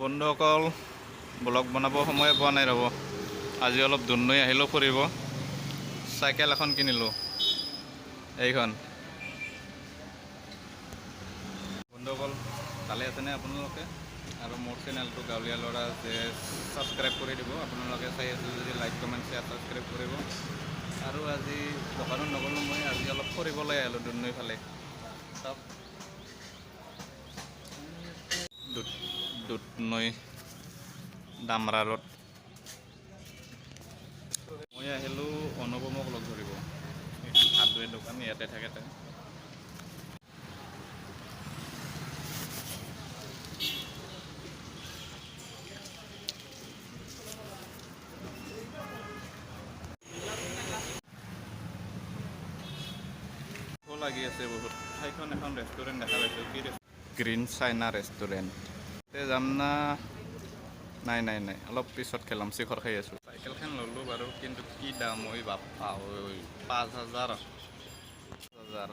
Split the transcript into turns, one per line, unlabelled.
বন্ধুসকল, ব্লগ বনাব সময়ে পোৱা নাই। ৰ'ব, আজি অলপ দুধনৈ আহিলোঁ ফুৰিব। চাইকেল এখন কিনিলোঁ, এইখন। বন্ধুসকল, ভালে আছেনে আপোনালোকে? আৰু মোৰ চেনেলটো গাঁৱলীয়া ল'ৰা যে ছাবস্ক্ৰাইব কৰি দিব। আপোনালোকে চাই আছে যদি লাইক, কমেণ্ট, শ্বেয়াৰ, ছাবস্ক্ৰাইব কৰিব। আৰু আজি দোকানত নগ'লোঁ মই, আজি অলপ ফুৰিবলৈ আহিলোঁ দুধনৈ ফালে। চাওক, দুধনৈ দামৰা ৰোড। মই আহিলোঁ অনুপমক লগ ধৰিব। এইখন হাৰ্ডৱেৰ দোকান, ইয়াতে থাকে তেওঁ। লাগি আছে বহুত। ঠাইখন এখন ৰেষ্টুৰেণ্ট দেখা পাইছোঁ। কি? Green China restaurant. যাম না? নাই নাই নাই, অলপ পিছত খেলাম। চিখৰ খাই আছোঁ। চাইকেলখন ল'লোঁ বাৰু, কিন্তু কি দাম ঐ বাপ্পা ঐ! 5,000 হাজাৰ।